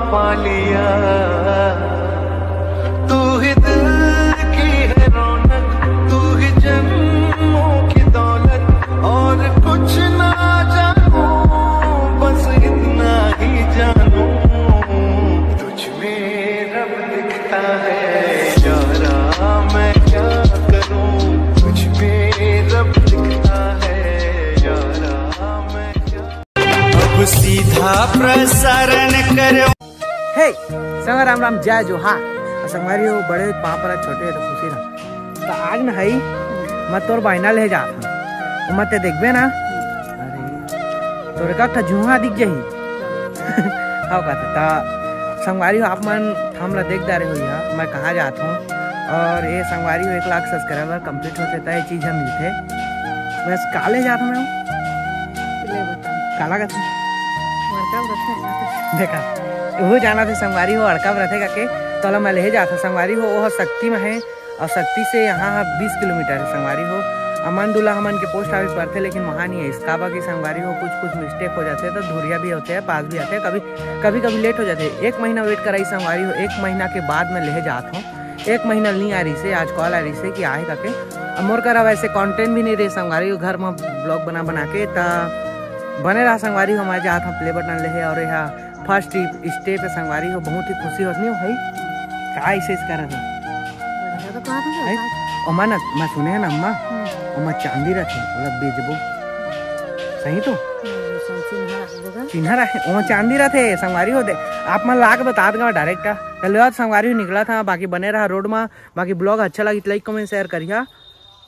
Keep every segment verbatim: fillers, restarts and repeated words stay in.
पा लिया। तू ही दिल की है रौनक, तू ही जन्मों की दौलत, और कुछ ना जानूं, बस इतना ही जानूं, तुझ में रब दिखता है यारा, मैं क्या करूं, तुझ में रब दिखता है यारा, मैं क्या अब सीधा प्रसारण करो। हे संग राम राम, जय जोहार। अउ संगवारी हो, बड़े पाँव परत, छोटे तो खुशी रह। तो आज न हई, मैं तोर बायना ले जात हूँ, मैं ते देखबे ना। अरे, तोरे का ठा जुहा दिख जाही। हाँ कहते ता संगवारी हो, आप मन हमला देख डारे हो यहाँ, मैं कहाँ जात हूँ। और ये संगवारी हो, एक लाख सब्सक्राइबर कंप्लीट होते ता ये चीज हम मिलते। बस काले जात हूँ मैं। काला कहते? देखा, वो जाना थे संगवारी हो, अड़का में रहते करके, तोला मैं ले जात हूँ संगवारी हो, वो शक्ति में है। और शक्ति से यहाँ ह बीस किलोमीटर है संगवारी हो। अमन डुला हमन के पोस्ट ऑफिस पड़थे, लेकिन वहाँ नहीं है। इसका बाकी संगवारी हो, कुछ कुछ मिस्टेक हो जाते हैं तो धुरिया भी होते हैं, पास भी आते हैं, कभी कभी कभी लेट हो जाते हैं। एक महीना वेट कराई संगवारी हो, एक महीना के बाद मैं लेहे जात हूँ। एक महीना नहीं आ रही से, आज कॉल आ रही से कि आए करके। अब मोर करा वैसे कंटेंट भी नहीं रहे संगवारी हो, घर में ब्लॉग बना बना के। त बने रहा संगवारी हो, मैं जात हूँ प्ले बटन लेहे। और यहाँ फर्स्ट स्टेप है संगवारी हो, बहुत ही खुशी होत नहीं हो भाई। का ऐसे इस कारण है? बढ़िया तो कहा तुमने, है? ओमा न, मैं सुने है ना अम्मा, हम्म। ओमा चांदी रखे, ओला बेचबो। सही तो? हम्म, सही चिन्हा रख दो का? चिन्हा रखे, ओमा चांदी रखे, संगवारी हो दे। आप मन लाके बता देगा डायरेक्ट। चलो यार, संगवारी हो निकला था, बाकी बने रहा रोड में, बाकी ब्लॉग अच्छा लगी तो लाइक, कमेंट, शेयर करिया।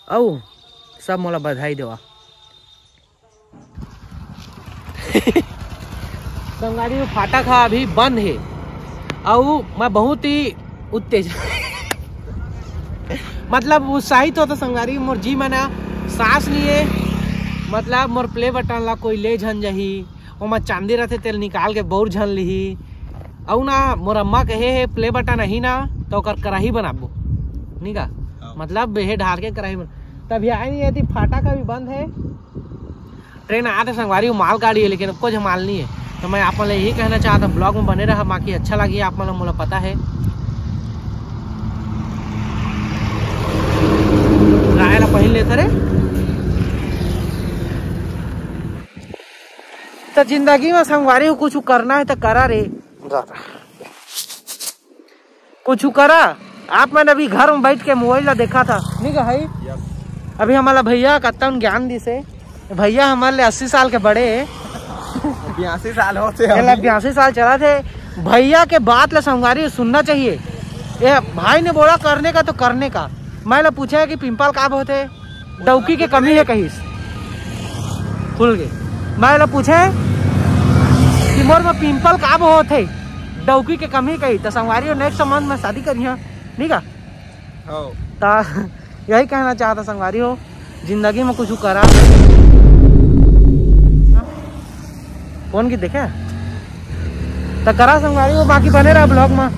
अउ सब मोला बधाई देवा। संगवारी हो, फाटक हा अभी बंद है, अउ मैं बहुत ही उत्तेज मतलब उत्साहित होता संगवारी, मोर जी मना सांस लिए, मतलब मोर प्ले बटन ला कोई ले झन जही, ओमा चांदी रहते तेल निकाल के बौर झन लिही। अउ ना मोर अम्मा कहे है प्ले बटन अही ना तो ओकर कराही बनाबो, नहीं का? हाँ। मतलब हे ढाल के कराही बना, तभी आए नहीं, यदि फाटक अभी बंद है। ट्रेन आते संगवारी, वो मालगाड़ी है, लेकिन कुछ माल नहीं है। तो मैं आप मन ले यही कहना चाहता हूँ, ब्लॉग में बने रहा, बाकी अच्छा लगी आप मन ला, मोला पता है। राय ला पहिन लेता रे। तो जिंदगी में संगवारी हो कुछ करना है तो करा रे। कुछ करा, आप मन अभी घर में बैठ के मोबाइल ला देखा था, नहीं का है? यस। अभी हमारा भैया कत्तन ज्ञान दिसे, भैया हमारे लिए अस्सी साल के बड़े हैं। बयासी साल होते हैं एला अभी। बयासी साल चला थे। भैया के बात ला संगवारी सुनना चाहिए। ये भाई ने बोला करने का तो करने का। मैं ला पूछा है कि पिंपल काब होते, डौकी के कमी है कहिस, खुल के। मैं ला पूछे कि मोर में पिंपल काब होत है, डौकी के कमी कही, तो संगवारी हो नेक्स्ट मंथ में शादी करिहा, ठीक है? हो। ता यही कहना चाहता संगवारी हो, जिंदगी में कुछ करा। कौन की देखे? तो करा संगवारी हो, बाकी बने रहा ब्लॉग में।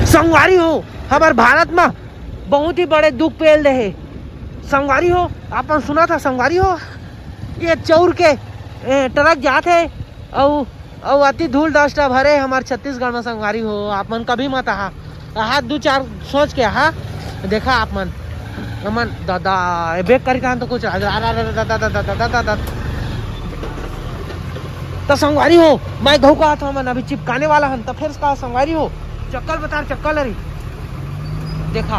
संगवारी हो, हमार भारत में बहुत ही बड़े दुख पेल दे हे। संगवारी हो, आप मन सुना था संगवारी हो, ये चौर के, ए, ट्रक जात हे, अउ, अउ अति धूल डस्ट भरे हमार छत्तीसगढ़ में संगवारी हो। आप मन कभी मत आहा, आहा दू चार सोच के आहा, देखा आप मन, मन दादा, ए, बेक करी कान तो कुछ, आ, आ, आ, आ, दा, दा, दा, दा, दा, दा, दा। तो संगवारी हो, मैं घऊ कहा था, मन अभी चिपकाने वाला हन, तो फिर कहा संगवारी हो, चक्कल बता, चक्कल अरे। देखा,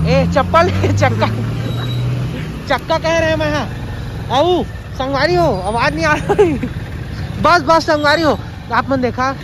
ए, चप्पल, चक्का, चक्का कह रहे हैं मैं, हाँ। अऊ, संगवारी हो, आवाज नहीं आ रही। बस, बस, संगवारी हो, आप मन देखा।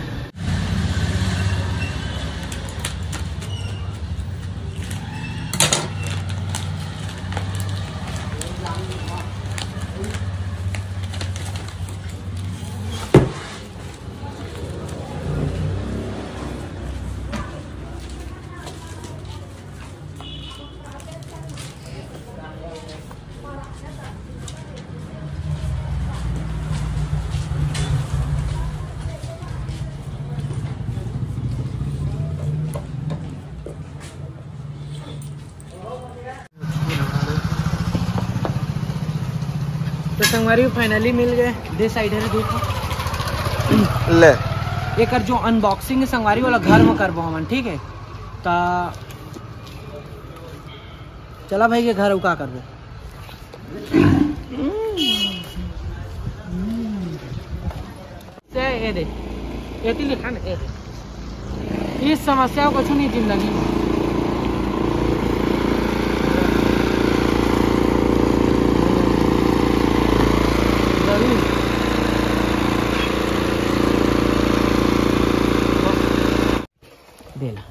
तो संगवारी, फाइनली मिल गए, दे साइड है, देखो। ले। एकर जो अनबॉक्सिंग है संगवारी, वाला घर में करबो हमन, ठीक है? त चला भाई, ये घर का करबो। से ये दे, एती लिखा ना, ये दे। इस समस्या को कुछ नहीं जिंदगी में। जरूर। देला।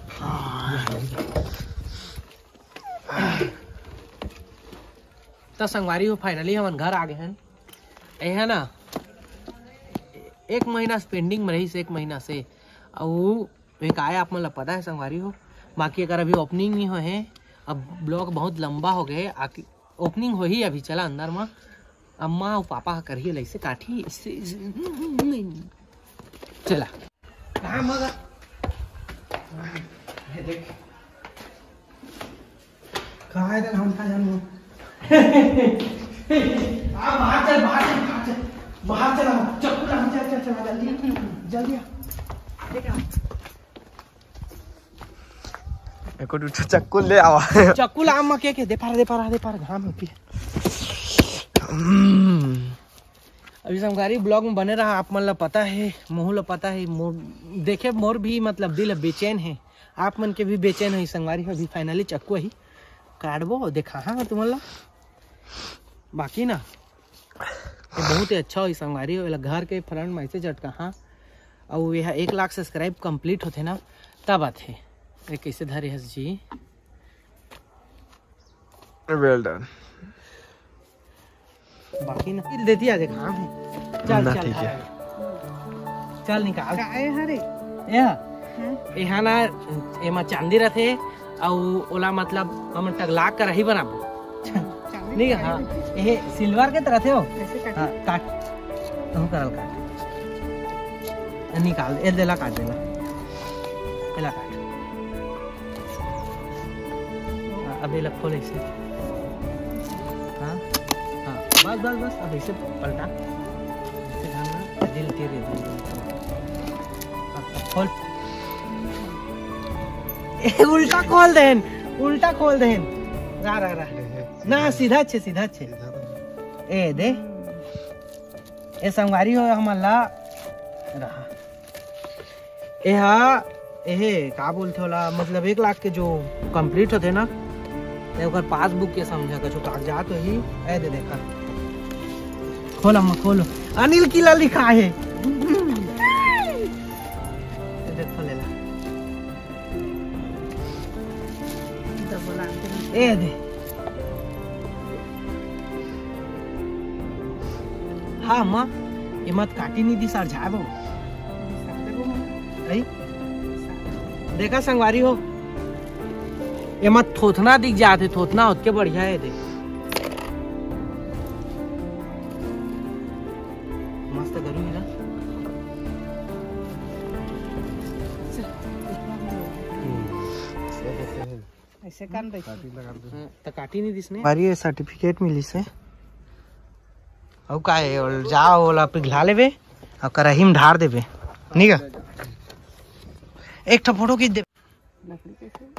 त संगवारी हो, finally हमन घर आ गए हन। ये है ना, एक महीना से पेंडिंग में रहिस, एक महीना से। अउ ये काय आप मन ला पता है संगवारी हो, बाकी अगर अभी ओपनिंग नहीं होए है, अब ब्लॉग बहुत लंबा हो गए, आकि ओपनिंग होही अभी। चला अंदर मा, अम्मा अउ पापा ह करही लइसे काठी, इससे, इससे, चला। कहाँ मगा? ये देख। कहाँ है तेरा हम कहाँ जानू? आ, बाहर चल, बाहर चल, बाहर चल। बाहर चल, आ, चक्कू ला, चल, चल, चल, आ, जल्दी, जल्दी आ। देख आ। एको दू ठो चक्कू ले आवा। चक्कू ला, अम्मा के, के, दे पार, दे पार, दे पार, घाम होती है। हम्म। अभी संगवारी, ब्लॉग में बने रहा, आप मन ला पता है, मोहू ला पता है, मोर, देखे मोर भी मतलब दिल बेचैन है, आप मन के भी बेचैन है संगवारी। अभी finally चक्कू ही काटबो, देखा हाँ तुमन ला। बाकी ना, ये बहुत ही अच्छा होही संगवारी, एला घर के front में ऐसे चटका हाँ। अउ ये एक लाख subscribe complete होथे ना, तब आथे। ये कैसे धरे हस जी? Well done। बाकी ना, देती आ, देख, हाँ है। चल, ना, चल, ठीक है। चल निकाल। का ए हरे? या? हाँ। एहा ना, एमा चांदी रथे, अउ ओला मतलब हमन टगला कर ही बनाबो। चांदी नहीं, का हाँ, है? ये सिल्वर के तरह थे हो। ऐसे काट। हाँ, काट। तहु करल काट। ए, निकाल, ए देला काट देला। एला काट। हाँ, अब एला खोल ऐसे। हाँ, हाँ, बस, बस, बस, अब ऐसे पलटा। ऐसे ध्यान रख, दिल तेरे, दिल, दिल। हाँ, अब खोल। ए, उल्टा खोल देन, उल्टा खोल देन। रा, रा, रा। ना, सीधा छे, सीधा छे। ए, दे। ए, संगवारी हो, हमन ला रहा। ए हा, एहे, का बोलथे ओला, मतलब एक लाख के जो complete होथे ना, ते ओकर passbook के समझा, कछु कागजात होही। ए दे, देखा, खोल अम्मा, खोल। अनिल किला लिखा है। ए देखो, लेला। ए दे। हाँ, माँ, ये मत काटी नहीं दी सर, जाए बाबू। आई? देखा संगवारी हो, ये मत थोथना दिख जाते, थोथना होत के बढ़िया है, देख। मस्त गरम है ना? हम्म। ऐसे कान रही। हाँ, त काटी नहीं दिसने। बारी ये सर्टिफिकेट मिलिस हे। अउ का है, ओल जा, ओला पिघला लेबे, अउ कराही में ढार देबे। नहीं का? एक ठो फोटो खींच दे।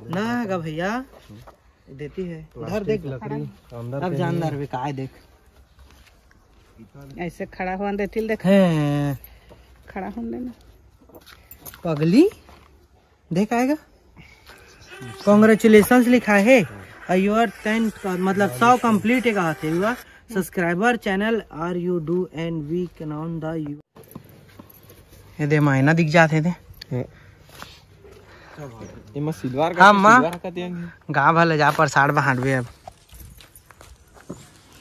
ना गा भैया, देती है। उधर देख। लकड़ी अंदर अब से जानदार है। वे का है, देख। ऐसे खड़ा हुआ देती, देख। हैं। खड़ा होने देना। पगली। देख आएगा, congratulations लिखा है। और your ten, मतलब सौ complete है कहा थे, your subscriber channel are you do and we can on the you। ये दे मायना दिख जाते थे। एमा सिल्वर का, हाँ, माँ। सिल्वर का दियांगे। गाँव भले जा, प्रसाद बांटबे अब।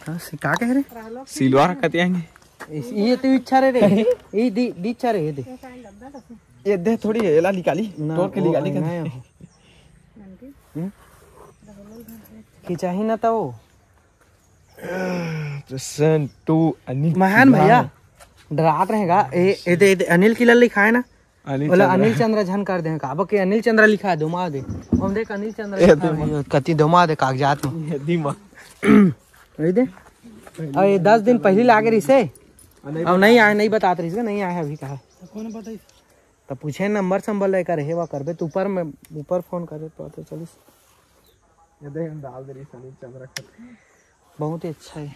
हाँ, से का कह रहे? सिल्वर का दियांगे। इस-, ये तो इच्छा रे रे। ये दी, दी इच्छा रे, ये दे। ये दे थोड़ी, एला निकाली, ना, तोड़ के वो निकाली है कर। ना, ये हो। हम्म? कि चाही ना तो वो। तो send to अनिल महान किला। भैया, डरात रहेगा। ए, ए दे, ए दे, अनिल किला लिखा है ना? अनिल बोला, चंद्रा। अनिल चंद्रा झन कर दे, काबर के अनिल चंद्रा लिखा है, दुमा दे। हम देख, अनिल चंद्रा ए, लिखा है। दुमा। कति दुमा दे कागजात में। ये दिमा। वही दे। और ये दस दिन पहली लागे रही से। अब नहीं आए, नहीं बतात रही से, नहीं आए अभी कहा। कौन बताई? त पूछे नंबर संबर लेकर हे वा करबे त ऊपर में, ऊपर फोन करे तो, तो चलिस। ये देख, डाल दे रही सनी चंद्र खत। बहुत ही अच्छा है।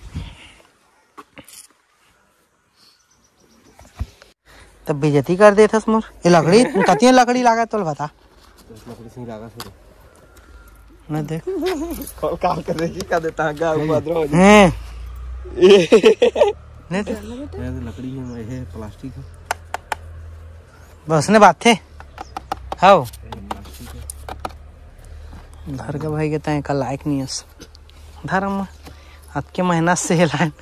तब बेइज्जती कर देथस मोर। ये लकड़ी कतिया लकड़ी लागा तोल बता। लकड़ी से लागा फिर। न देख। कल काल कर देखी का देता है गा उपद्रव। हैं। नहीं देख। ये तो लकड़ी है, ये प्लास्टिक है। बस ने बात थे। हाओ। ये प्लास्टिक है। धर के भाई के तय का लायक नहीं है। धर्म अतके मेहनत से लाइन।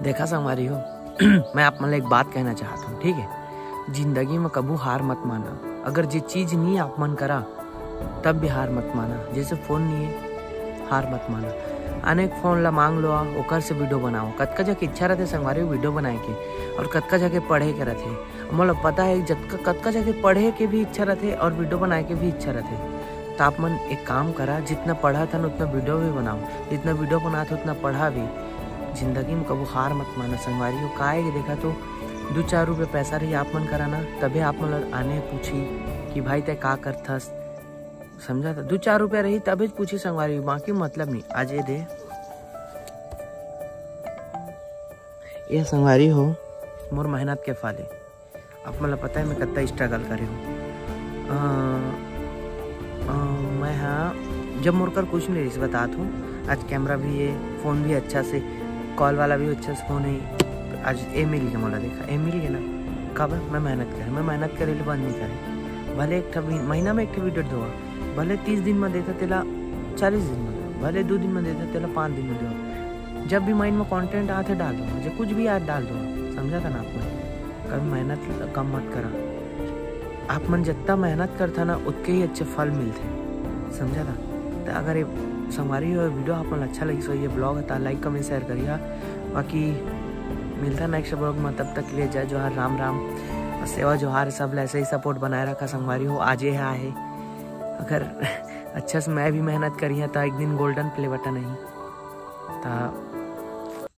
देखा संगवारी हो, मैं आप मन ला एक बात कहना चाहत हूँ, ठीक है? जिंदगी में कभू हार मत माना। अगर जे चीज नहीं आप मन करा, तब भी हार मत माना। जैसे फोन नहीं है, हार मत माना। आने एक फोन ला मांग लो, आ, ओकर से वीडियो बनाओ। कतका जगह इच्छा रहते संगवारी वीडियो बनाए के, और कतका जगह पढ़े के रहते। मोला पता है जतका, कतका जगह पढ़े के भी इच्छा रहते और वीडियो बनाए के भी इच्छा रहते। तो आप मन एक काम करा, जितना पढ़ा था ना उतना वीडियो भी बनाओ, जितना वीडियो बना था उतना पढ़ा भी। जिंदगी में कबू हार मत माना संगवारी हो। काहे के देखा तो दो चार रुपये पैसा रही आप मन करा ना, तबे आप मन ला आने पूछी कि भाई तय का करथस, समझा था? दो चार रुपया रही तबे पूछी संगवारी हो, बाकी मतलब नहीं। आज ये दे, ये संगवारी हो, मोर मेहनत के फल है। आप मन ला पता है मैं कत्ता स्ट्रगल करे हूँ। अ, अ, मैं हाँ, जब मोर कर कुछ नहीं रही बतात हूँ, आज कैमरा भी है, फोन भी अच्छा से, कॉल वाला भी अच्छा से फोन है। आज ए मिल गया मोला, देखा ए मिल गया ना। काबर? मैं मेहनत करे, मैं मेहनत करे ले बंद नहीं करे। भले एक ठा भी महीना में एक ठा वीडियो दो, भले तीस दिन में देता तेला चालीस दिन में दो, भले दो दिन में देता तेला पाँच दिन में दो। जब भी माइंड में कंटेंट आते डाल दो, मुझे कुछ भी याद डाल दो, समझा था ना आप मन? कभी मेहनत कम मत करा। आप मन जितना मेहनत करता ना उतके ही अच्छे फल मिलते, समझा था? तो अगर ये संगवारी हो वीडियो आप मन अच्छा लगी सो ये ब्लॉग है, लाइक कमेंट शेयर करिया। बाकी मिलता नेक्स्ट ब्लॉग में, तब तक के लिए जय जोहार, राम राम, सेवा जोहार। सब ऐसे ही सपोर्ट बनाए रखा संगवारी हो। आज ये है अगर अच्छा से मैं भी मेहनत करिया तो एक दिन गोल्डन प्ले बटन है। तो